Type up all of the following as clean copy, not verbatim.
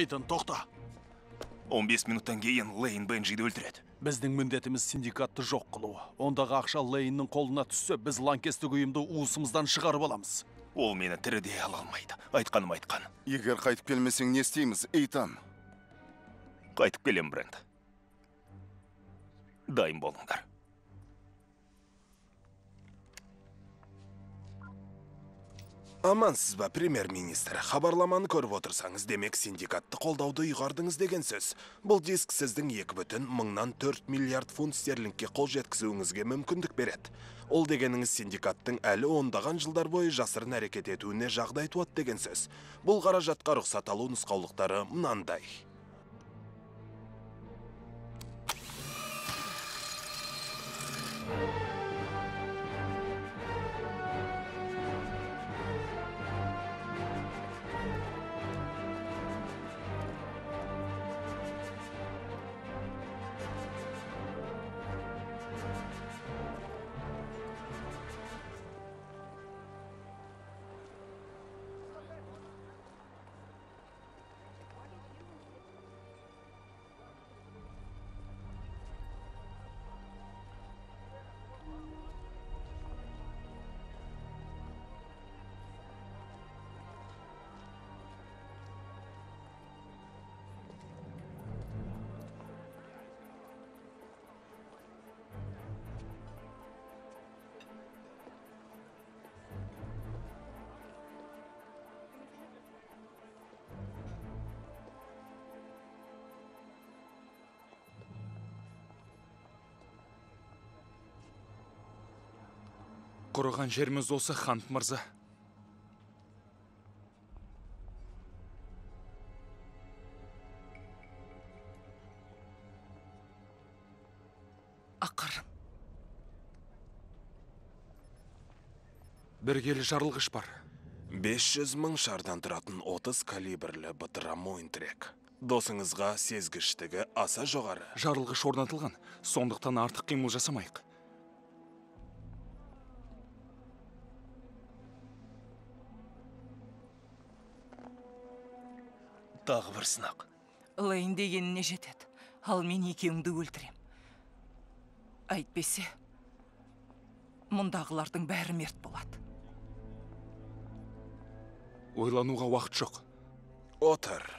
Эйтан, тоқта. 15 минуттан кейін Лейн Бенджиді өлтіреді. Біздің міндетіміз синдикатты жоқ қылу. Ондағы ақша Лейннің қолына түссе, біз лаңкестік ұйымды уысымыздан шығарып аламыз. Ол мені тірідей ала алмайды. Айтқаным айтқан. Егер қайтып келмесең не істейміз, Эйтан? Қайтып келем, Брэнд. Дайын болыңдар. Амансыз ба, премьер-министр? Хабарламаны көріп отырсаңыз, демек синдикатты қолдауды ұйғардыңыз деген сөз. Бұл диск сіздің 2,4 миллиард фунт стерлингке қол жеткізуіңізге мүмкіндік береді. Ол дегеніңіз синдикаттың әлі ондаған жылдар бойы жасырын әрекет етуіне жағдай туады деген сөз. Бұл қаражатқа рұқсат алу нұсқаулықтары мынандай. Құрыған жеріміз осы, Хант мырза. Ақырын. Бір келі жарылғыш бар. 500 мың шардан тұратын 30 калибрлі бытыра мойынтірек. Досыңызға сезгіштігі аса жоғары. Жарылғыш орнатылған, сондықтан артық қимыл жасамайық. Тағы бір сынақ. Лейн дегеніне жетеді. Ал мен екеуіңді өлтірем. Әйтпесе, мұндағылардың бәрі мерт болады. Ойлануға уақыт жоқ. Отыр.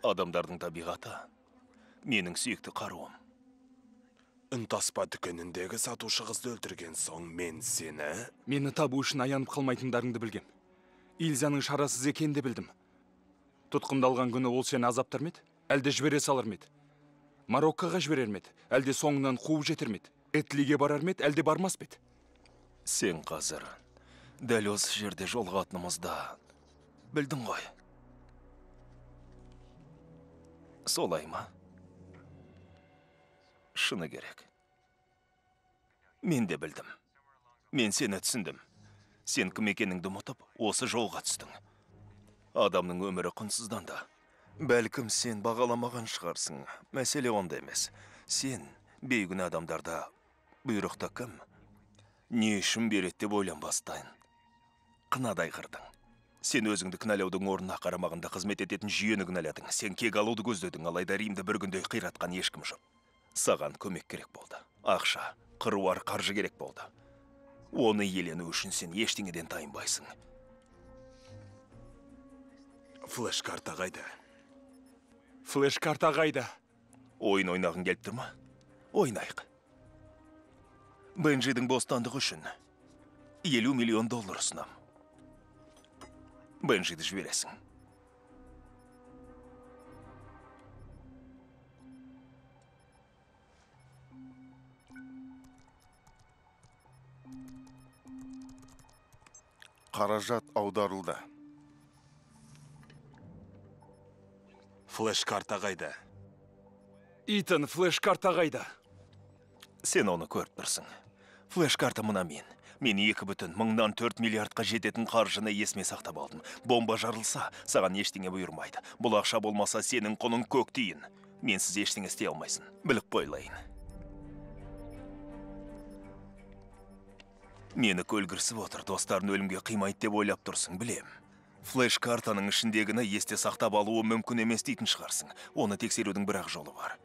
Адамдардың табиғаты менің сүйікті қаруым. Үнтаспа дүкеніндегі сатушы қызды өлтірген соң мен сені... Мені табу үшін аянып қалмайтындарыңды білгем. Илзаның шарасыз екенін де білдім. Тұтқындалған күні ол сені азаптар ма еді? Әлде жібере салар ма еді? Мароккоға жіберер ме еді? Әлде соңынан қуып жетер ме еді? Этлиге барар ма еді? Әлде бармас па еді? Сен қазір дәл осы жерде жолығатынымызды білдің ғой. Солай ма? Шыны керек. Мен де білдім. Мен сені түсіндім. Сен кім екеніңді ұмытып, осы жолға түстің. Адамның өмірі құнсызданды. Бәлкім сен бағаламаған шығарсың. Мәселе онда емес. Сен бейкүнә адамдарда бұйрықты кім, не үшін береді деп ойланбастан қынадай қырдың. Сен өзіңді кінәлаудың орнына қарамағында қызмет ететін жүйені кінәладың. Сен кек алуды көздедің, алайда Римді бір күнде қиратқан ешкім жоқ. Саған көмек керек болды. Ақша, қыруар қаржы керек болды. Оны иелену үшін сен ештеңеден тайынбайсың. Флеш-карта қайда? Флеш-карта қайда? Ойын ойнағың келіп тұр ма? Ойнайық. Бенджидің бостандығы үшін 50 миллион доллар ұсынам. Бенджиді жібересің. Қаражат аударылды. Флеш-карта қайда? Итан, флеш-карта қайда? Сен оны көріп тұрсың. Флеш-карта мына мен. Мен 2,4 миллиардқа жететін қаржыны есіме сақтап алдым. Бомба жарылса, саған ештеңе бұйырмайды. Бұл ақша болмаса, сенің құның көк тиын. Менсіз ештеңе істей алмайсың. Біліп қой, Лейн. Мені көлгірсіп отыр, достарын өлімге қимайды деп ойлап тұрсың, білем. Флеш-картаның ішіндегіні есте сақтап алуы мүмкін емес дейтін шығарсың. Оны тексерудің бір-ақ жолы бар.